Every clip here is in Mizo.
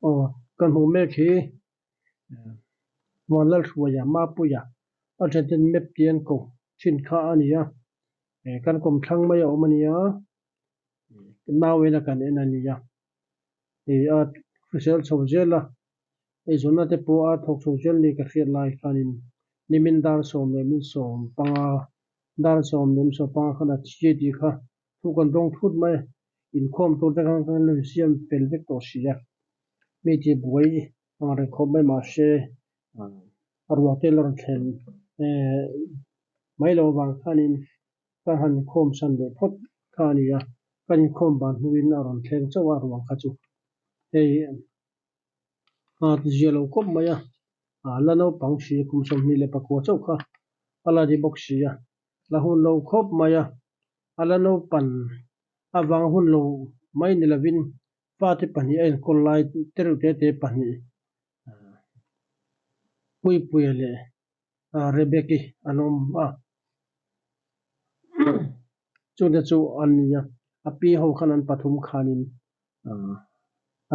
Aw kan hmuh mek hi Vanlalhruaia Mapuia a then ten map tih an ko thin kha a ni a kan kawmthlang mai a awm a nia nau ena kan en a ni a ih a hrisel chho zel a eizawnna te pawh a thawk chho zel ni ka hriat lai khanin nimin dar sawm leh min sawm panga dar sawm leh min sawm panga khan a thi tih kha thu kan dawng thut mai a inkhawm tur te khan kan lo insiam fel vek tawh si a mi tih buai ang reng khawp mai mahse a ruang te la rawn thlen ehh mai loh avang khanin ka han inkhawm san leh phawt kha a ni a kan inkhawm ban hnuin a rawn thleng chauh a ruang kha chu hei a zia lo khawp mai a la naupang si kum 24 chauh kha a la ni bawk si a la hun lo khawp mai a a la naupan avang hun lo mai ni lovin fate pahnih a enkawl lai te reuh te te pahnih Puipuia leh Rebeki an awm a chungte chu an ni a a pi ho khan an pathum khanin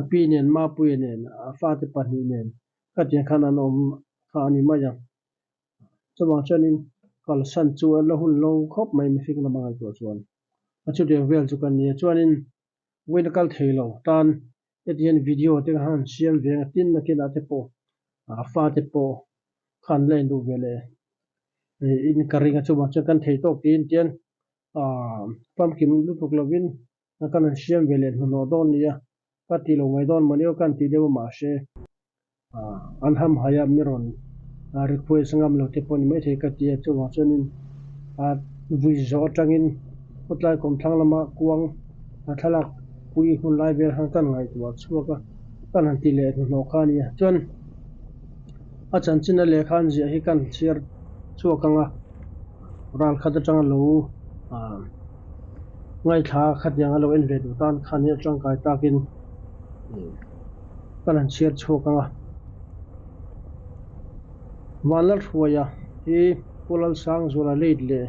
a pi nen Mapuia nen a fate pahnih nen khatiang khan an awm kha a ni mai a. Chuvang chuanin kalsan chu a la hun lo khawp mai mihring lama ngaihtuah chuan a chutiang vel chu kan ni a. Chuanin vawiin a kal thei lo tan heti hian video te kha han siam ve ang a tin nakinah te pawh a fate pawh khan la induh ve leh in ka ring a chuvang chuan kan thei tawk tiin tian famkim lutuk lovin kan han siam ve leh hnuhnawh dawn nia ka ti lo mai dawn mawni aw ka han tih deuh a mahse an hamhaih a mi rawn request ngam lo te pawh ni maithei ka ti a chuvang chuanin vui zawh atangin khawtlai kawmthlang lama kuang thlalak pui hun lai vel khan kan ngaihtuah chhuak a kan han ti leh hnuhnawh kha a ni a chuan a chanchin a lehkha an ziah hi kan chhiar chhuak ang a ral khat atanga lo ngaithla khatiang a lo en ve duh tan khan hi a tangkai takin kan han chhiar chhuak ang a. Vanlalhruaia hi Pu Lalsangzuala late leh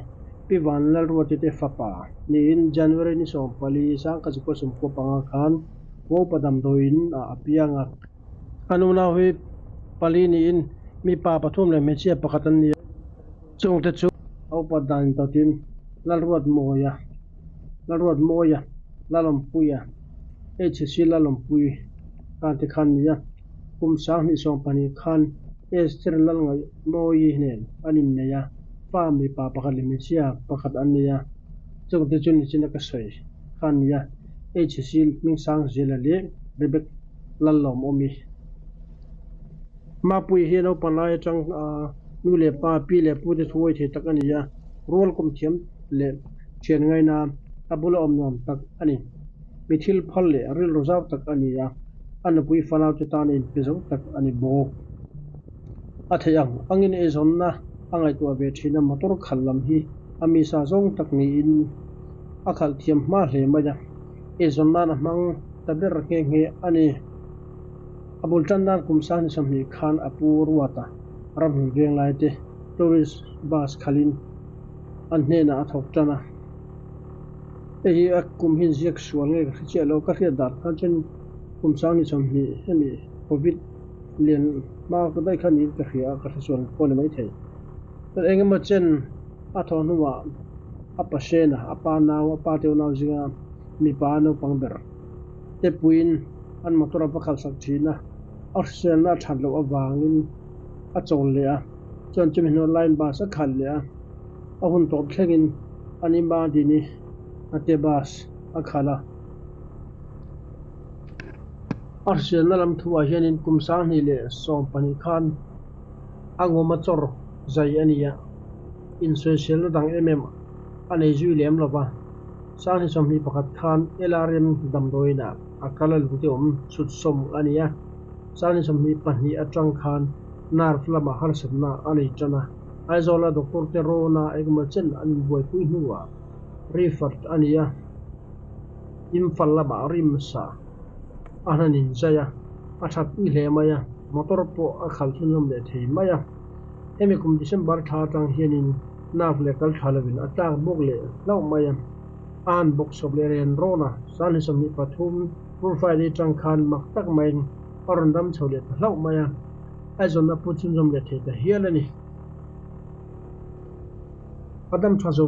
Pi Vanlalruati te fapa niin January ni 14 1995 khan Wopa damdawiin ah a piang a. A nunau hi pali niin mipa pathum leh hmeichhia pakhat an ni a, chungte chu a upat dan intawtin Lalruatmawia, Lalruatmawia, Lalawmpuia, HC Lalawmpui khan te khan ni a, kum 2020 khan Esther Lalngaihmawii nen an innei a, fa mipa pakhat leh hmeichhia pakhat an nei a, chungte chu nichina ka sawi khan ni a, HC Hmingsangzela leh Rebecca Lallawmawmi. Mapuii hi naupang lai atang nu leh pa, pi leh pu te thuawi thei tak a ni a, rual kum thiam leh thian ngaina a bula awm nuam tak a ni. Mi thil phal leh rilru zau tak a ni a, a nupui fanau te tan a inpe zo tak a ni bawk. A theih ang angin eizawnna a ngaihtuah ve thin a, motor khalh lam hi a misa zawng tak niin a khalh thiam hma hle mai a. Eizawn nan a hmang ta ber nghe nghe a ni. A bul tan nan kum 2020 khan a pu Ruata ramhlun veng lai te tourist bus khalhin an hnenah a thawk tan a. Hei hi a kum hi inziak sual nge ka hre chiah lo, ka hriat dan khan chuan kum 2020 hemi covid lian hma daih kha niin ka hria a, ka hre sual pawh a ni maithei. Chuan eng emaw chen a thawh hnuah a pasena, a pa nau, a pa teu nau zinga mipa naupang ber te puiin an motor a va khalhsak thin a, a hriselna a that loh avangin a chawl leh a, chuan chumi hnuah line bus a khalh leh a, a hun tawp thlengin an ima dini a te bus a khalh a. A hriselna lam thuah hianin kum 2012 khan a ngawm a chawr zai a ni a, insawiselna dang em em a nei zui lem lo va. 2021 khan LRM damdawiinah a kal a lungte awm chhut sawm a ni a, 2022 atang khan nerve lamah harsatna a nei tan a, Aizawla doctor te rawna engemaw chen an inbuaipui hnuah referred a ni a, Imphal lamah rimsa a hnan inzai a, a thatpui hle mai a, motor pawh a khalh chhunzawm leh thei mai a. Hemi kum December thla atang hianin nerve leh kal tha lovin a tlak bawk leh hlauh mai a, a han bawk sawp leh ren rawn a, 2023 Good Friday atang khan mak tak maiin a rawn dam chho leh ta hlauh mai a, Aizawn a pu chhunzawm leh thei ta hial a ni. A dam tha zo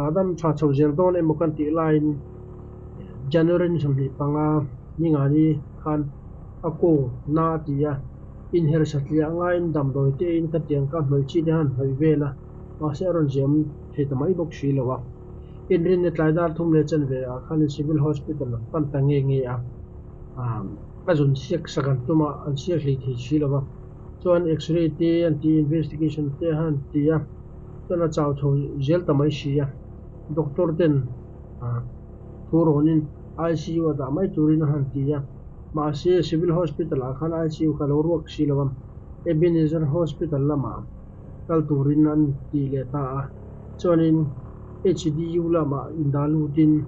a dam tha chho zel dawn emaw kan tih laiin January ni 25 ningani khan a ko na a ti a, inher satliah ngaiin damdawi te in ka tiang ka hnawih chi te han hnawih vel a, mahse a rawn ziam thei ta mai bawk si lo a. Inrinna tlai dar thum leh chanve ah khanin Civil Hospital an pan ta nge nge a, a zun siak sak an tum a, an siak hlei thei si lo va. Chuan X-ray te an ti, investigation te han ti a, chuan a chau chho zel ta mai si a. Doctor ten thu rawnin ICU a dah mai turin a han ti a, mahse Civil Hospital ah khan ICU kha a lo ruak si lo va, Ebenezer Hospital lamah kal turin an ti leh ta a. Chuanin HDU lamah indah lutin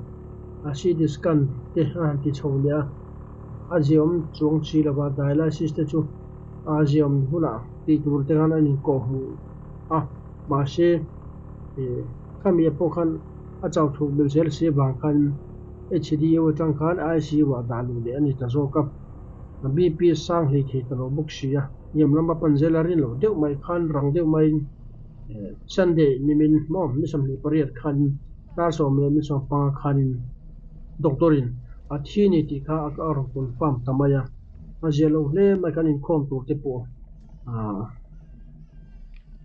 a CT scan te a han ti chho leh a, a ziaawm chuang si lova dialysis te chu a ziaawm hunah tih tur te khan an inkawh hmuh a, mahse khami ah pawh khan a chau thuk belh zel si avang khan HDU atang khan ICU ah dah luh leh a ni ta zawk a, BP sang hlei thei ta lo bawk si a, hniam lama pan zel a rin loh deuh mai khan rang deuh maiin Sunday nimin maw ni 28 khan dar 10:15 khanin doctor in a thi ni tih kha a rawn confirm ta mai a, a zia lo hle mai kan inkhawm tur te pawh ah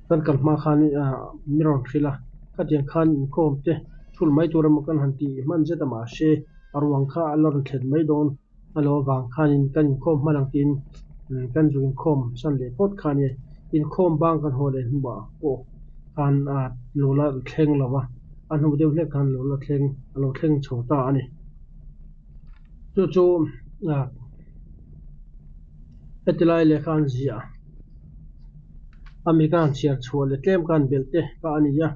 kan kal hma khan mi rawn hrilh a, khatiang khan inkhawm te thul mai tur emaw kan han tih hman zet a mahse a ruang kha a la rawn thlen mai dawn. A lo avang khanin kan inkhawm hman ang tiin kan zu inkhawm san leh phawt kha a ni. Inkhawm bang kan haw leh hnuah pawh khan a lo la thleng lo va, a hnu deuh hlek khan lo la thleng a lo thleng chho ta a ni. Chu chu heti lai lehkha an ziah a mi ka han chhiar chhuah leh tlem ka han belh te kha a ni a,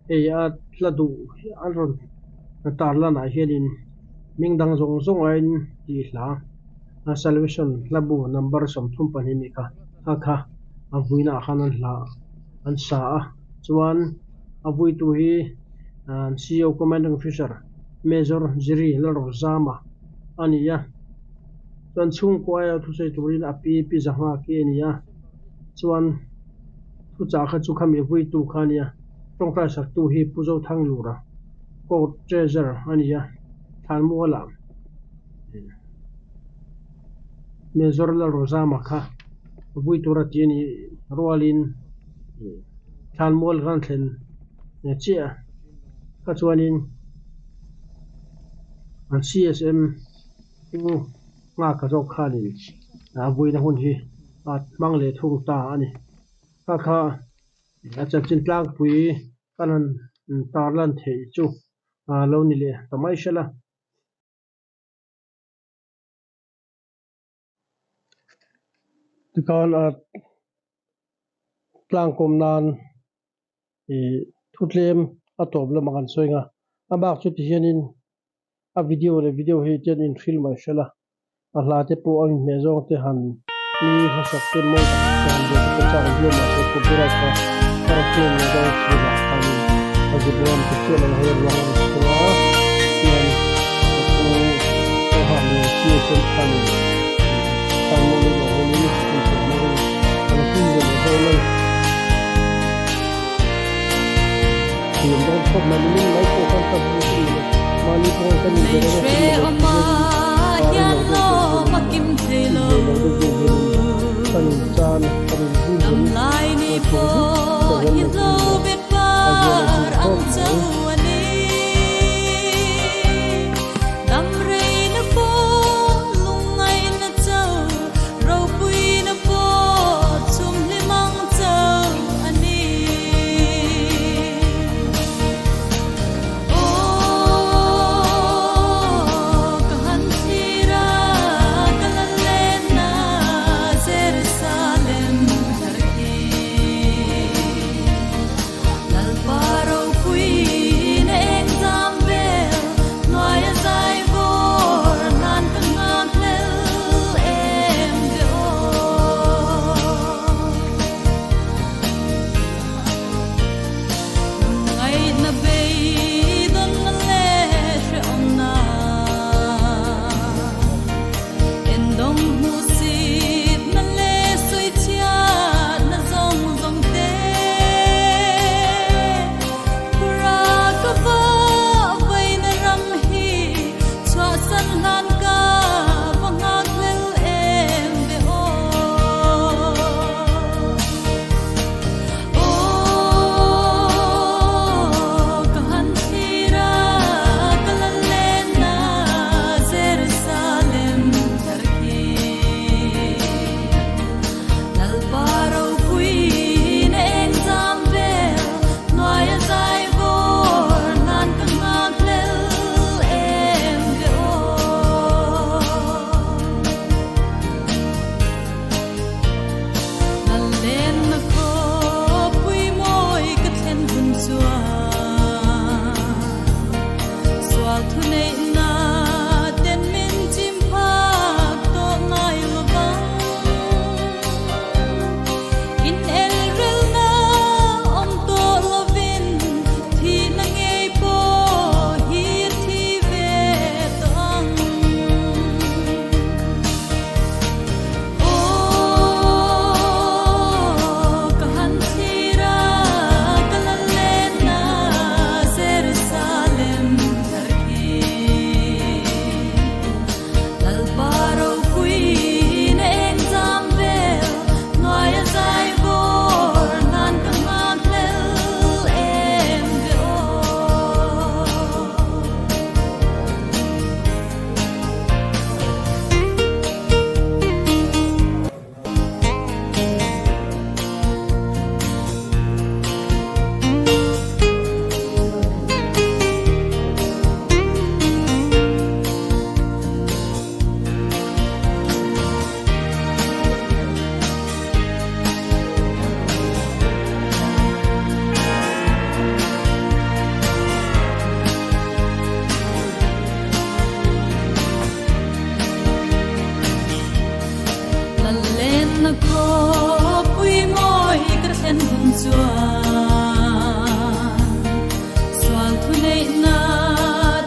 hei a hla duh an rawn tarlanah hianin. Hming dang zawng zawng aiin tih hla a Salvation hla bu number 32 nih kha kha kha a vuina ah khan an hla an sa a chuan a vuitu hi CO Commanding Officer Major Jiri Lalrozama a ni a chuan chhungkua aia thusawi turin a pi pi Zahngaki a ni a chuan thuchah kha chu khami vuitu kha a ni a tawngtai saktu hi Pu Zothanglura. Court Treasurer a ni a, Thlanmualah Major Lalrozama kha vui tura ti a nih rualin Thlanmual khan thlen chiah a, kha chuanin an CSM Pu Nghaka zawk khanin a vuina hun hi a hmang leh thung ta a ni. Kha kha a chanchin tlangpui Kan han tarlan theih chu lo ni leh ta mai hrel a. Tikhan a tlangkawm nan ih thutlem a tawp lamah kan sawi ang a, a bak chu tihianin A video leh video hi chuan inhrilh mai hrel a, a hla te pawh a inhmeh zawng te han mi hlasak te mawi tak te han biak te chak viau mahse copyright kha ka rawn claim leh dawn si vang khanin a zirlawm te chiah lo hei ruang a ni thung a, chuan ka pu pawha leh CSM khanin tan mawi leh hunin inhmeh hmangin an hun ve leh dawn a ni. Nei hrehawm ah hian lawm a kim thei lo. Dam lai ni pawh hi hlo bet par ang chau a ni. Dam rei na pawh lungngaih na chau, ropui na pawh chum hlim ang chau a ni. Aw, ka han thlir a, ka la Lenna khawpui mawi ka thlen hun chuan sual thu neihna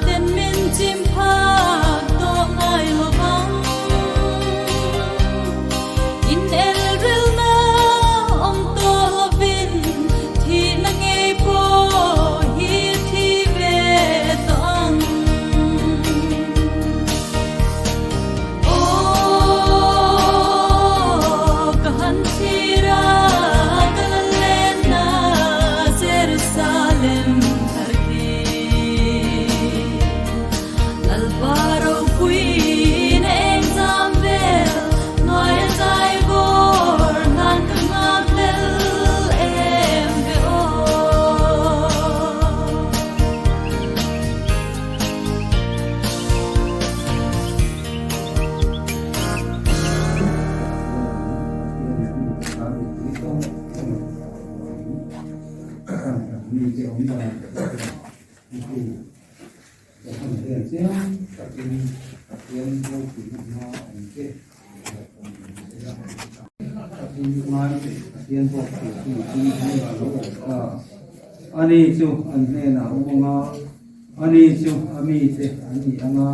ten min chim phak tawh ngai lo vang. In elrilna awm tawh lovin thihna ngei pawh hi thi ve tawh ang. Aw, ka han thlir a, ka la len a, Jerusalem thar khi. Lalpa ropuiin a eng zam vel, hnuai a zai bawr hlan ka nghak hlel em ve aw. Ani chu an hnenah a awm ang a, ani chu a mite an ni ang a.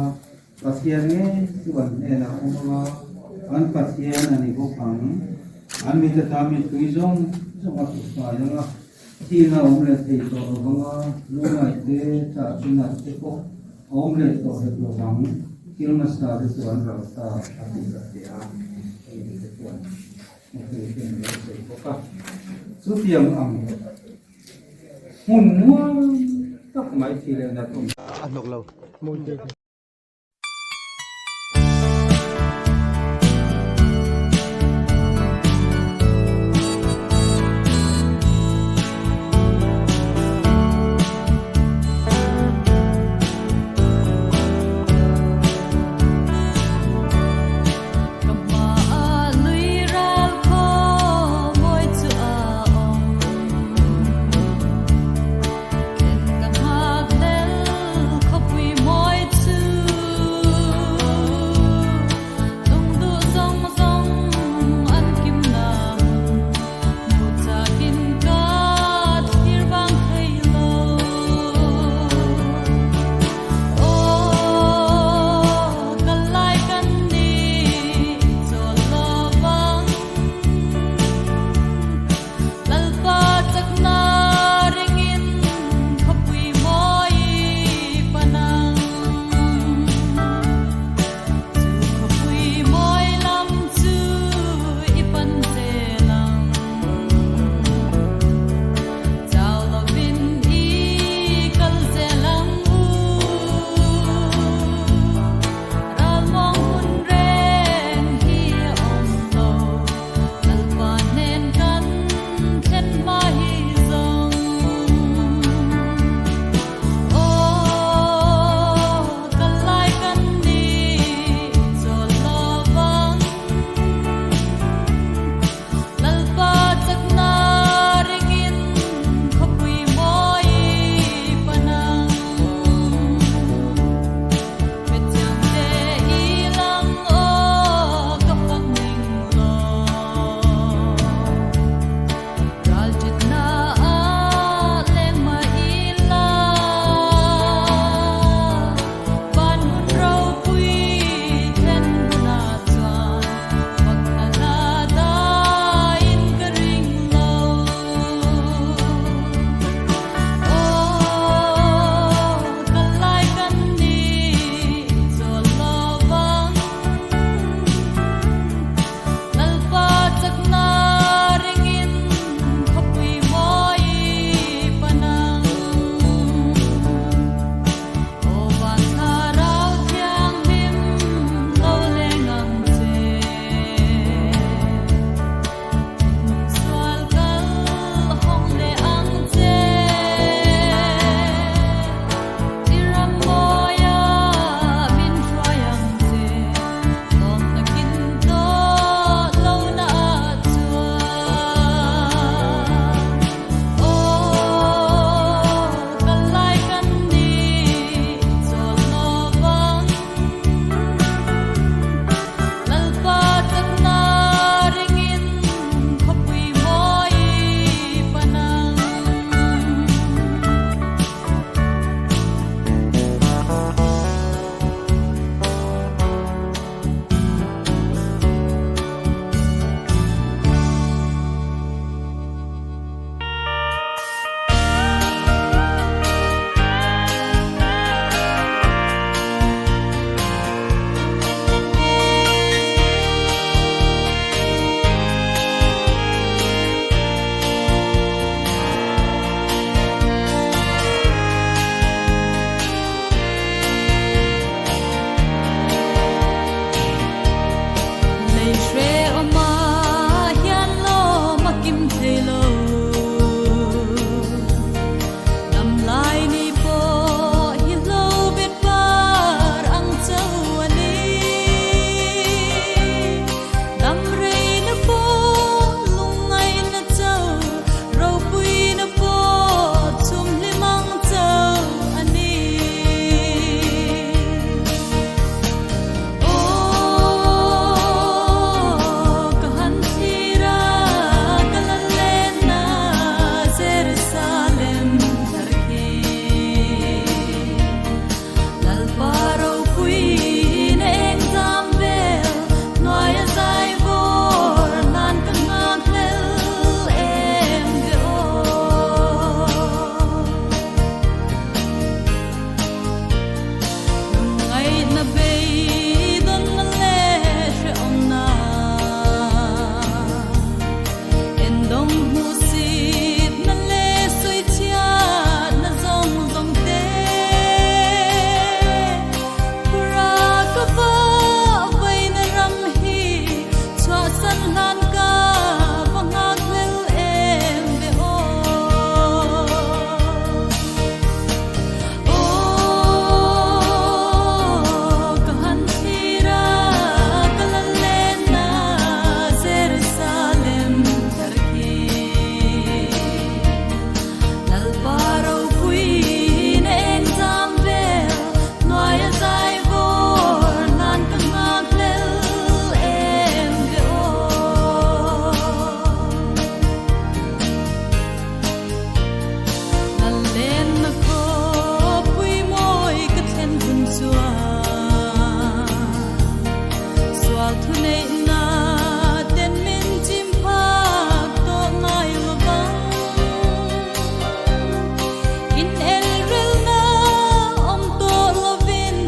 Pathian ngei chu an hnenah a awm ang a, an Pathian a ni bawk ang. An mite tan mittui zawng zawng a hruhfai ang a, thihna a awm leh thei tawh lo vang a, lungngaih te, chah chinat te pawh a awm leh tawh hek lo vang. Thil hmasa te chu an ral ta a tih ka hria a, hei te chuan hmutu ten a lo sawi bawk a. Chutiang ang hmun nuam tak mai thi leh nat awm. A hnawk lo. Ka hmaah lui ral khaw mawi chu a awm. Thlen ka nghak hlel khawpui mawi chu. Lei hrehawm ah hian lawm a kim thei lo. Dam lai ni pawh hi hlo bet par ang chauh a ni. Dam rei na pawh lungngaih na chauh, ropui na pawh chhum hlim ang chauh a ni. Aw, ka han thlir a, ka la len a, Jerusalem thar khi. Lalpa ropuiin a eng zam vel, hnuaia zai vawr nan ka nghak hlel em ve aw. Lungngaihna beidawnna leh hrehawmna endawng hmuhsitna leh sawichhiatna zawng zawng te phura ka va vaina ram hi chhuahsan hlan ka va nghak hlel em ve aw. Aw, ka han thlir a, ka la len a, Jerusalem thar khi. Lalpa ropuiin a eng zam vel, hnuaia zai vawr nan ka nghak hlel em ve aw. Lallenna khawpui mawi ka thlen hun chuan sual thu neihna ten min chim phak tawh ngai lo vang. In elrelna awm tawh lovin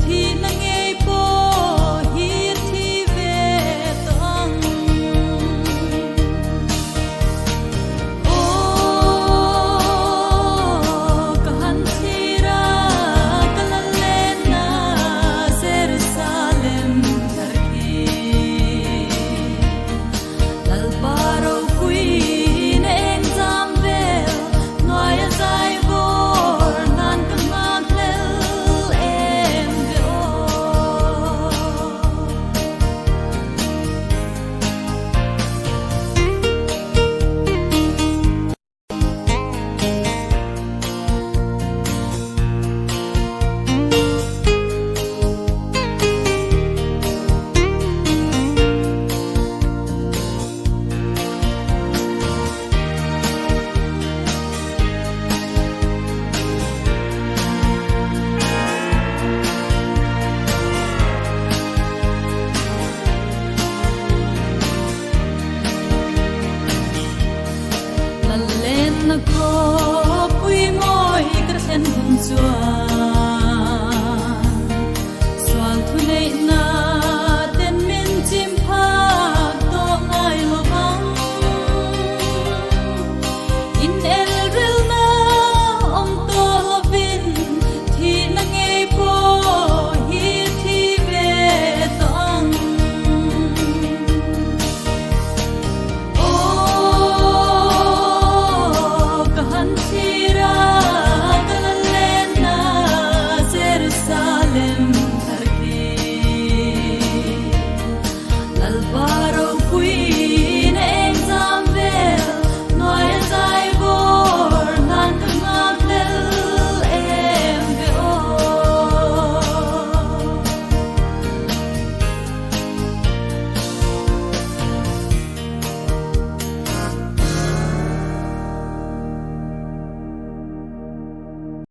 thihna ngei pawh hi a thi ve tawh ang. Aw, ka han thlir a, ka la len a, Jerusalem thar khi. Lalpa ropuiin a eng zam vel, hnuaia zai vawr nan ka nghak hlel em ve aw. Lallenna khawpui mawi ka thlen hun chuan sual thu neihna ten min chim phak tawh ngai lo vang. In elrelna awm tawh lovin thihna ngei pawh hi thi ve tawh ang. Aw, ka han thlir a, ka la len a, Jerusalem thar khi. Lalpa